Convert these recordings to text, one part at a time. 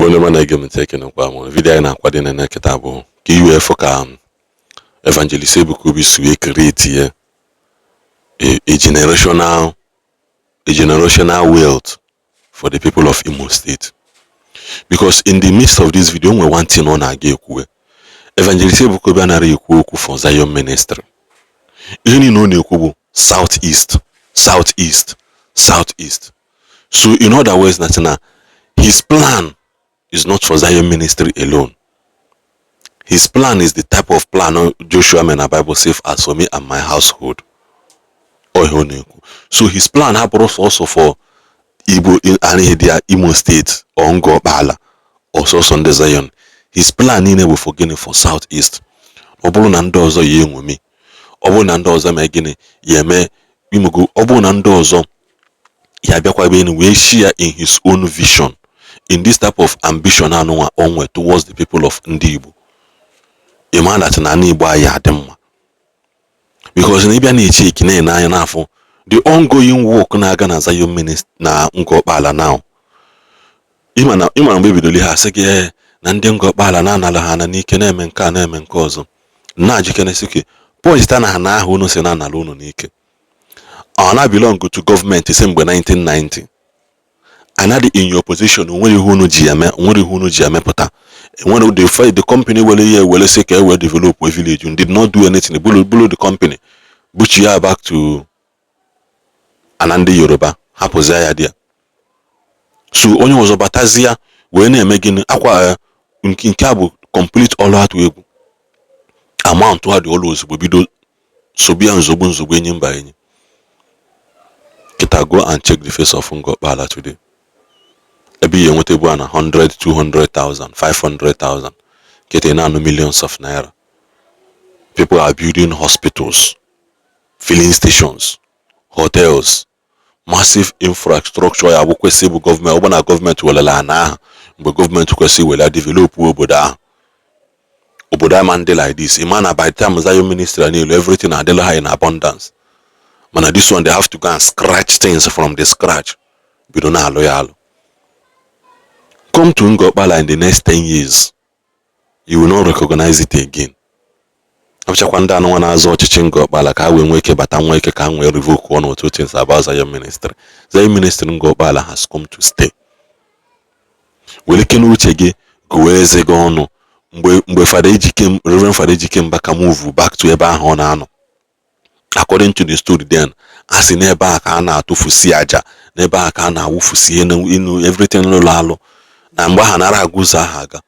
Igbo ndị ọma na-ege m ntị, ekenekwa m. Video anyị na-akwado na kịta bụ ka i wee fụ ka Evangelist Ebuka Obi si wee create ya a generational wealth for the people of Imo State, because in the midst of this video, o nwere one thing ọ na-aga ekwuwe. Evangelist Ebuka Obi anaghị ekwu okwu for Zion Ministry. Ihe niile ọ na-ekwu bụ South East, South East, South East. So in other words, na his plan is not for Zion Ministry alone. His plan is the type of plan Joshua made na Bible say, "As for me and my household." Ọ ihe ọ na-ekwu. So his plan abụrụ sọsọ for Igbo anaghị dị Imo State or Ngor Okpala or sọsọ ndị Zion. His plan niile bụ for gịnị? For South East. Ọ bụrụ na ndị ọzọ ya enwomi, ọ bụrụ na ndị ọzọ mee gịnị ya eme imogo, ọ bụrụ na ndị ọzọ ya abịakwa ebe enu wee share in his own vision, in this type of ambition anụnwa o nwe towards the people of ndị Igbo, ịma that na ala Igbo anyị adị mma, because na ịbịa na-eche eki na-ene anya n'afọ the ongoing work na-aga na Zion Ministry na Ngor Okpala now. Ịma na mgbe ebidoro ihe, asị gị ee na ndị Ngor Okpala na-anala ha ana n'ike, na-eme nke a, na-eme nke ọzọ, na-ajikere sike point na ha na ahụ unu si na-anala unu n'ike, ọ na belong to gọọmenti si mgbe 1990 anadị in your position. Onwere ihe unu ji eme, onwere ihe unu ji emepụta. Enwere the company were ihe were sị ka e wee develop a village, you did not do anything. Bulu bulu the company buchi ya back to ana ndị Yoruba, hapụzie ya dị ya. So onye ọzọ batazie wee na-eme gịnị? Akwa nke a bụ complete ọlụ atụ egwu amount ha dị ọlụ ozugbo bido sobia nzogbu nzogbu enyi mba enyi. Kịta, go and check the face of Ngor Okpala today. Ebe ihe enweta bụ na 100, 200,000, 500,000, kịta ị na-anụ millions of naira. People are building hospitals, filling stations, hotels, massive infrastructure. Ya bụ kwesị bụ gọọmenti, ọ bụ na gọọmenti welere ana ahụ mgbe gọọmenti kwesịrị were develop obodo ahụ, obodo ama ndị like this. Ịma na by the time Zion Ministry niile, everything adịla ha in abundance. Mana this one, they have to go and scratch things from the scratch, bido na-alụ ya alụ. Come to Ngor Okpala in the next 10 years, you will not recognize it again. Ọbụchakwa ndị anụnwa na-azọ ọchịchị Ngor Okpala ka ha wee nwee ike bata, nwee ike ka ha nwee revoke one or two things about Zion Ministry. Zion Ministry Ngor Okpala has come to stay. Were ike n'uche gị gụọ eze gị ọnụ. Mgbe Fada Ejike, Reverend Fada Ejike Mbaka move back to ebe ahụ ọ na-anọ, according to the story then, a sị n'ebe a ka a na-atụfusi aja, n'ebe a ka a na-awụfusi ihe inu, everything lụrụ alụ na mgbe ahụ nara aga ụzọ ahụ aga,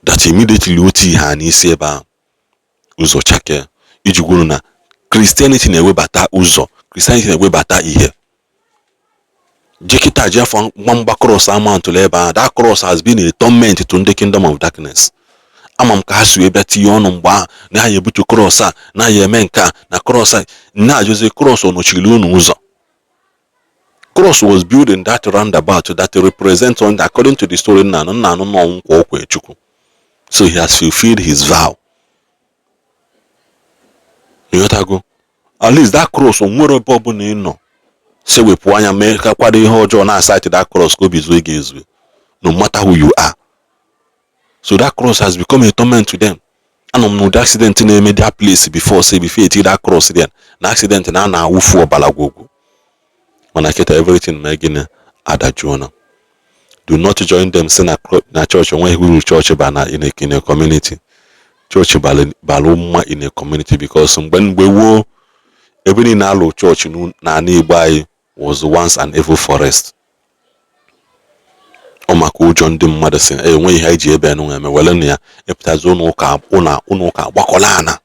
that immediately otu ihe a n'isi ebe ahụ ụzọ chake iji gwuru na Christianity na-ewebata ụzọ, Christianity na-ewebata ihe. Jekịta ji afọ nwamba cross amountụla ebe ahụ. That cross has been a torment to ndị kingdom of darkness. Ama m ka ha si wee bịa tinye ọnụ mgbe ahụ na ha ebutu cross a, na ya eme nke a na cross a na-ajụzi cross ọ nọchiri unu ụzọ. Cross was built in that roundabout that represents on, according to the story nna nna anụ nọ nkwa okwe Chukwu. So he has fulfilled his vow. Ịghọtago? At least that cross, o nwere ebe ọbụla ị nọ si wepụ anya mee ka kwado ihe ọjọọ na aside that cross ka obi zuo gị ezue, no matter who you are. So that cross has become a torment to them. Anọ m n'ụdị accident na-eme that place before, say before eti that cross there na accident na a na-awụfu ọbara gwogwo. Mana kịta, everything mee gịnị? Adajụọna. Do not join them si na na chọọchị onweghị uru chọọchị ba na in a community. Chọọchị bara mma in a community, because mgbe woo ebe niile alụ chọọchị n'ala Igbo anyị was once an evil forest. Ọ maka ụjọ ndị mmadụ si enweghị ihe anyị ji ebe nụ eme were na ya epụtazi ụlọ ụka, ụlọ ụka agbakọla ana,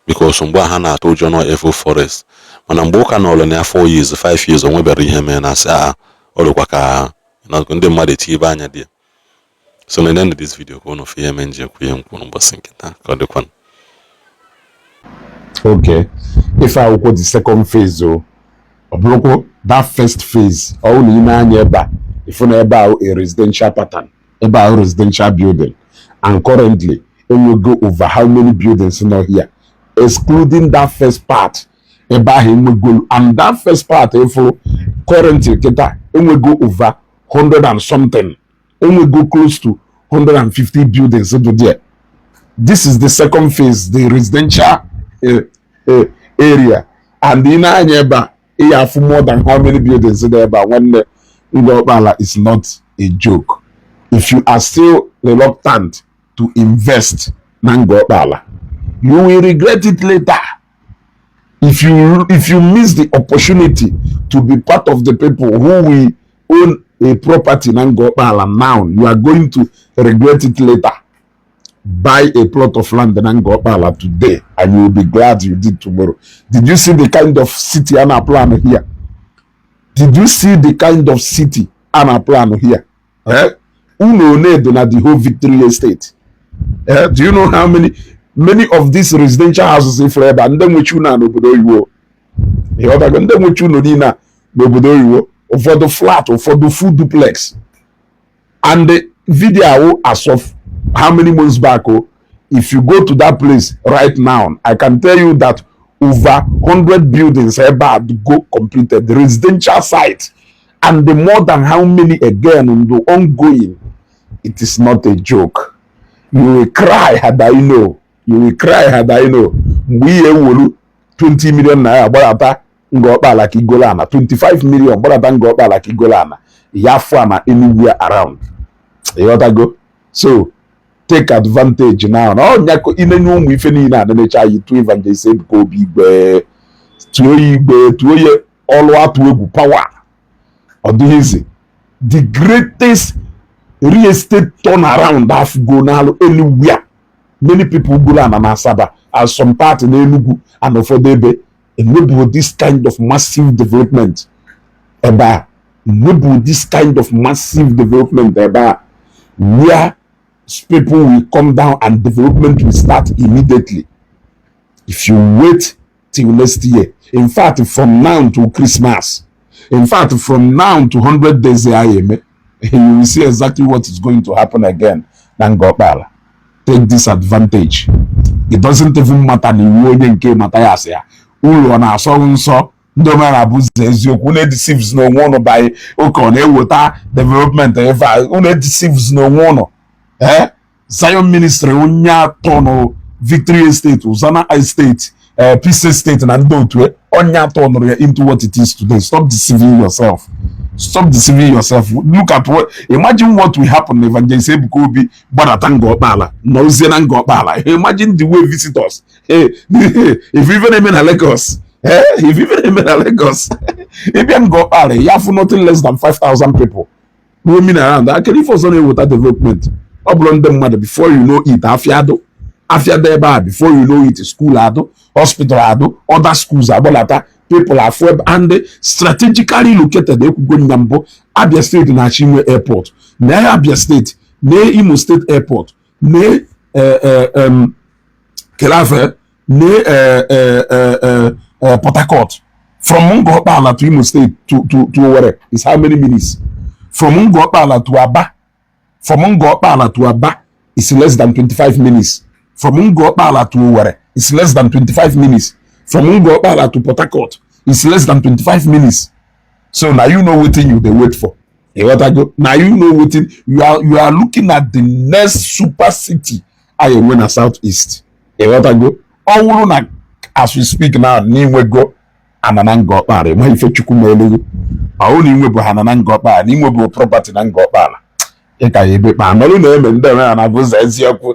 because mgbe ha na-atụ ụjọ nọ evil forest. Mana mgbe ụka nọrọ na ya 4 years, 5 years, o nwebere ihe mee na asị a ọ dịkwa ka ndị mmadụ etinye anya dị ya. So na end this video ka unu fụ ihe mee nji ekwu ihe m kwuru ụbọchị nke taa. Ka ọ dịkwa. Okay, ife akwụkwọ the second phase o, ọ bụrụkwa that first phase ọ na ime anya ebe a, ifu na ebe ahụ a residential pattern, ebe ahụ residential building, and currently enwego over how many buildings nọ here, excluding that first part ebe ahụ enwego. And that first part ifuru currently kịta enwego over 100 and something. Enwego close to 150 buildings dị there. This is the second phase, the residential area, and ị na-anya ebe a, ị ya afụ more than how many buildings dị ebe a. Nwanne, Ngor Okpala is not a joke. If you are still reluctant to invest na Ngor Okpala, you will regret it later. If you miss the opportunity to be part of the people who will own a property na Ngor Okpala now, you are going to regret it later. Buy a plot of land na Ngor Okpala today and you will be glad you did tomorrow. Did you see the kind of city a na-plan here? Did you see the kind of city a na-plan here? Eh? Unu one dị na the whole Victory Estate? Eh? Do you know how many of these residential houses ifere ebe a, ndị nwechi unu a n'obodo oyibo? Ịghọtago? Ndị nwechi unu niile a n'obodo oyibo, ụfọdụ flat, ụfọdụ full duplex. And the video ahụ, as of how many months back? Oh, if you go to that place right now, I can tell you that over 100 buildings ebe a go completed, the residential site, and the more than how many again on the ongoing. It is not a joke. You will cry had I know. You will cry had I know. Mgbe ihe ewolu 20 million naira gbadata Ngor Okpala ka igolo ana, 25 million gbadata Ngor Okpala ka igolo ana ya, afọ ana anywhere around, ịghọtago? So take advantage now na ọnya inenye ụmụ ife niile a na-enecha anyị. Tụọ Evangelist Ebuka Obi igwe, tụọ ya igwe, tụọ ya ọlụ atụ egwu power. Ọ dịghịzi the greatest real estate turnaround afgo n'alụ anywhere. Many people goro ana na Asaba and some part n'Enugu and ụfọdụ ebe, enwebughị this kind of massive development ebe a. Enwebughị this kind of massive development ebe a where people will come down and development will start immediately. If you wait till next year, in fact from now to Christmas, in fact from now to 100 days ya eme, you will see exactly what is going to happen again na Ngor Okpala. Take this advantage. It doesn't even matter na iwu onye nke mata ya asị ya ụlọ na-asọ nsọ. Ndị omenala bụ ụzọ eziokwu. Unu edeceives n'onwe ụnụ by oke ọ na-eweta development ebe a. Unu edeceives n'onwe ụnụ. Eh, Zion Ministry onye atọ nụ Victory Estate, Uzana Estate, Peace Estate na ndị otu onye atọ nụrụ ya into what it is today. Stop deceiving yourself. Stop deceiving yourself. Look at what, imagine what will happen. Evangelist Ebuka Obi gbadata Ngor Okpala, nọrọzie na Ngor Okpala. Imagine the way visitors, hey, if even eme na Lagos, eh, if even eme na Lagos, ịbịa Ngor Okpala ya fụ nothing less than 5000 people roaming around. Akere ife ọzọ na-eweta development, ọ bụrụ ndị mmadụ, before you know it, afịa adụ, afịa dị ebe a. Before you know it, school adụ, hospital adụ, other schools agbadata, people afụ ebe. And strategically located. Ekwugo nya mbụ, Abia State na-achọ inwe airport na Abia State na Imo State airport na kelafe na Port Harcourt. From Ngor Okpala to Imo State to Owerri is how many minutes? From Ngor Okpala to Aba, from Ngor Okpala to Aba is less than 25 minutes. From Ngor Okpala to Owerri is less than 25 minutes. From Ngor Okpala to Port Harcourt is less than 25 minutes. So now you know wetin you dey wait for. Ịghọtago? Na you know wetin you are looking at, the next super city a enwe na South East. Ịghọtago? Ọ wụrụ na as we speak now n'inwego ana na Ngor Okpala, ịma ife Chukwu ma elugo. Ọ bụrụ na inwebụ ha na Ngor Okpala, na inwebụ property na Ngor Okpala, ị ka ya ebe kpa nọrọ na-eme ndị eme na bụ ụzọ eziokwu.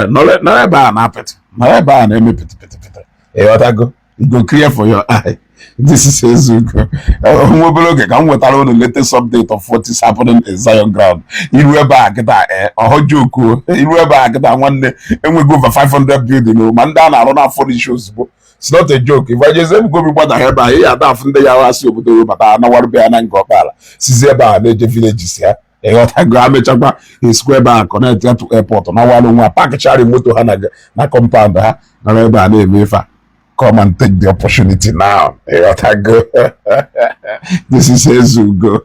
Nọrọ ebe a na apịtị, nọrọ ebe a na-eme pịtị pịtị pịtị. Ịghọtago? You go clear for your eye. This is Ezugo. Nwa obere oge ka m nwetara unu latest update of what is happening in Zion ground. Iru ebe a kịta, ọhọ joku. Iru ebe a kịta, nwanne, enwego over 500 building o, ma ndị a na-arụ n'afọ n'isi ozugbo. It's not a joke. Evangelist Ebuka Obi gbadara ebe a, ị ya ada afụ ndị ya asị obodo bata anawarụ ya na Ngor Okpala, sizi ebe a na-eje villages ya. Ịghọtago? Amechakwa esikwa ebe a connect ya to airport na walụ nwa pakịchari moto ha na compound ha nọrọ ebe a na-eme ife a. Come and take the opportunity now. Ịghọtago? This is Ezugo.